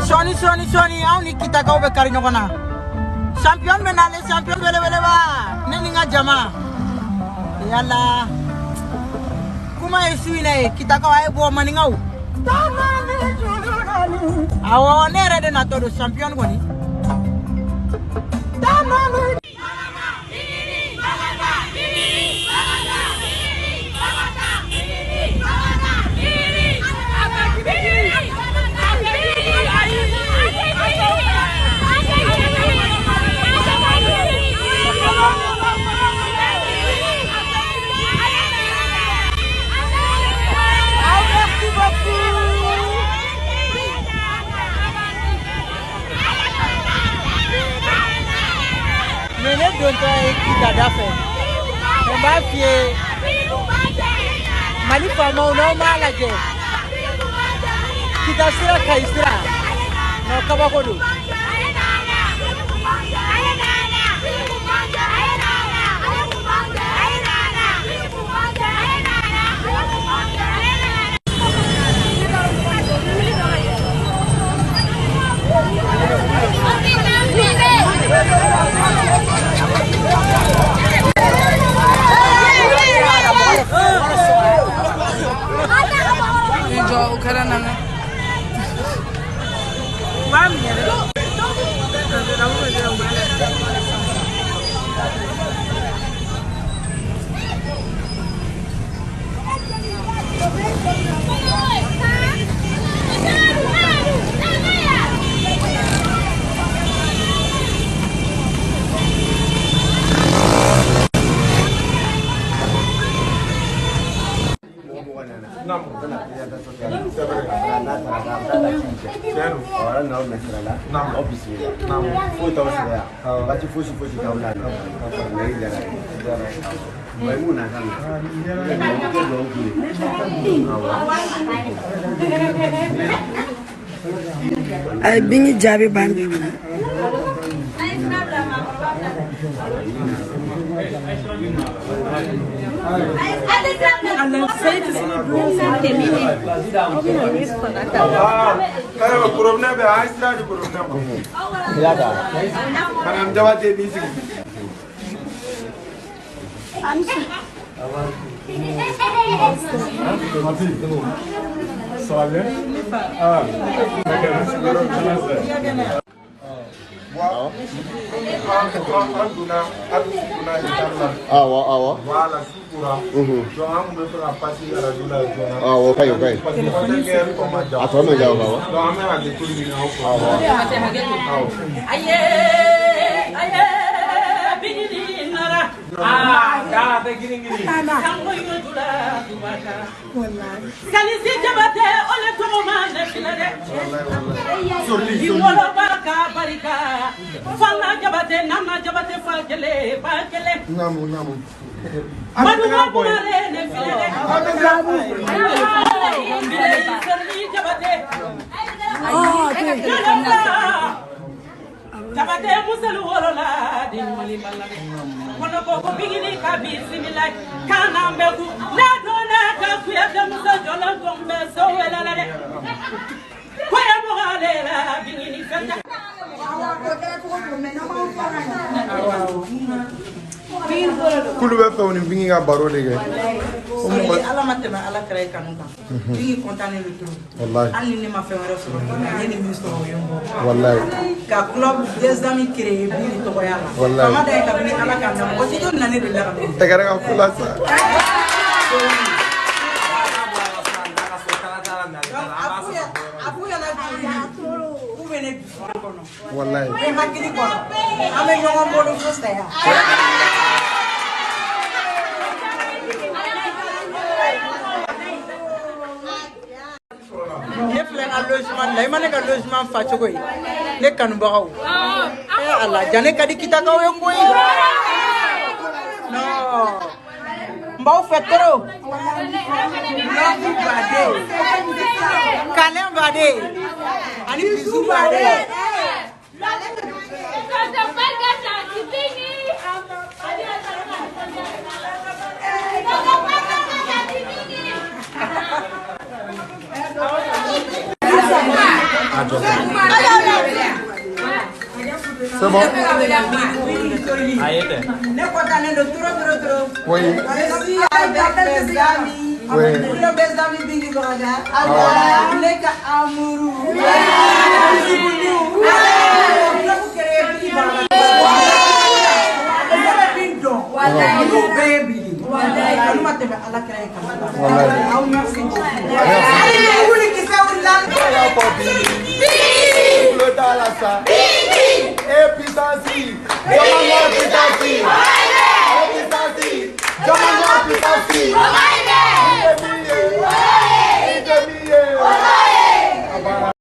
Sɔɔni sɔɔni sɔɔni anw ni Kitakaw bɛ kari ɲɔgɔn na. Champion bɛ nalen, champion belebeleba, ne ni n ka jama. Yala kuma ye su in na ye, Kitakaw a ye bɔ, maninkaw. Awɔ, ne yɛrɛ de natɔ don, champion kɔni. Ne dontɔ ye Kita da fɛ, n b'a f'i ye, Mali faamaw, n'aw m'a lajɛ, Kita sira, Kayi sira, non, kabako don. Jɔ o kɛra na. U b'a minɛ dɛ. Foyi t'aw sɔrɔ yan, waati fosi fosi t'aw la. Maimuna kan na tɛ dugawu k'u ye. A ye bingi jaabi ban bi. Ayiwa, korobinɛ bɛ a ye sira di korobinɛ ma. Madame Jabate b'i sigi. Ça va bien? Ah, an donna, an donna étape la. Awɔ, awɔ. Voilà, su kora. Donc an tun bɛ fɛ ka passer radio la joona. Awɔ, o ka ɲi, o ka ɲi. Parce que 5 heures tɔ ma jan. A tɔ ma jan, awɔ. Donc an bɛ hakɛto ɲini aw fɛ. Awɔ. Awɔ. Aye, aye, bigini nara. Ah, daa tɛ girin girin. Sango yodula dubaka. Kalisi Jabate, ole tɔgɔ ma ne filɛ dɛ. I woloba ka barika. Fana Jabate, Nana Jabate, fa kelen, ba kelen. Naamu, naamu. Maduga Kumare ne filɛ dɛ. Sori Jabate. Jabate muselu wolola di Mali bala dɛ. Kɔnɔ ko ko bigini ka bisimila kana bɛ ku ne donna ka Kuyate muso jɔlen ko n bɛ so wɛlɛ la dɛ. Koya mɔgɔ ale la bigini fɛn tɛ. K'olu bɛ fɛ u ni Bingi ka baro de kɛ. O mɔgɔ Ala ma tɛmɛ ala kɛra i kanu kan. Bingi content don trop. Walahi. Hali ni ne ma fɛn wɛrɛ sɔrɔ, ne ni min sɔrɔ o ye n bɔ. Walahi. Ka club des amis créer Bingi tɔgɔya la. Walahi. Fanga da ye kabini ala k'an na, mɔgɔ si tɛ na ne de la ka na. Tɛgɛrɛ ka fo la sa. A b'u ɲɛna k'u bɛ ne dusukun kɔnɔ. Walahi. Ne hakili kɔnɔ. An bɛ ɲɔgɔn bolo fo saya. Ne filɛ n ka logement la, i ma ne ka logement fa cogo ye, ne kanubagaw. Eh Ala, ja ne ka di Kitakaw ye koyi. Non, n b'aw fɛ trop. Love baden, câlin baden, ani bisou baden. jɔ. C'est bon? Ne kɔntannen don trop trop trop. Oui. Je suis avec mes amis. Oui. Mes amis Bingi Baraga. Ne ka amour. Et puissance.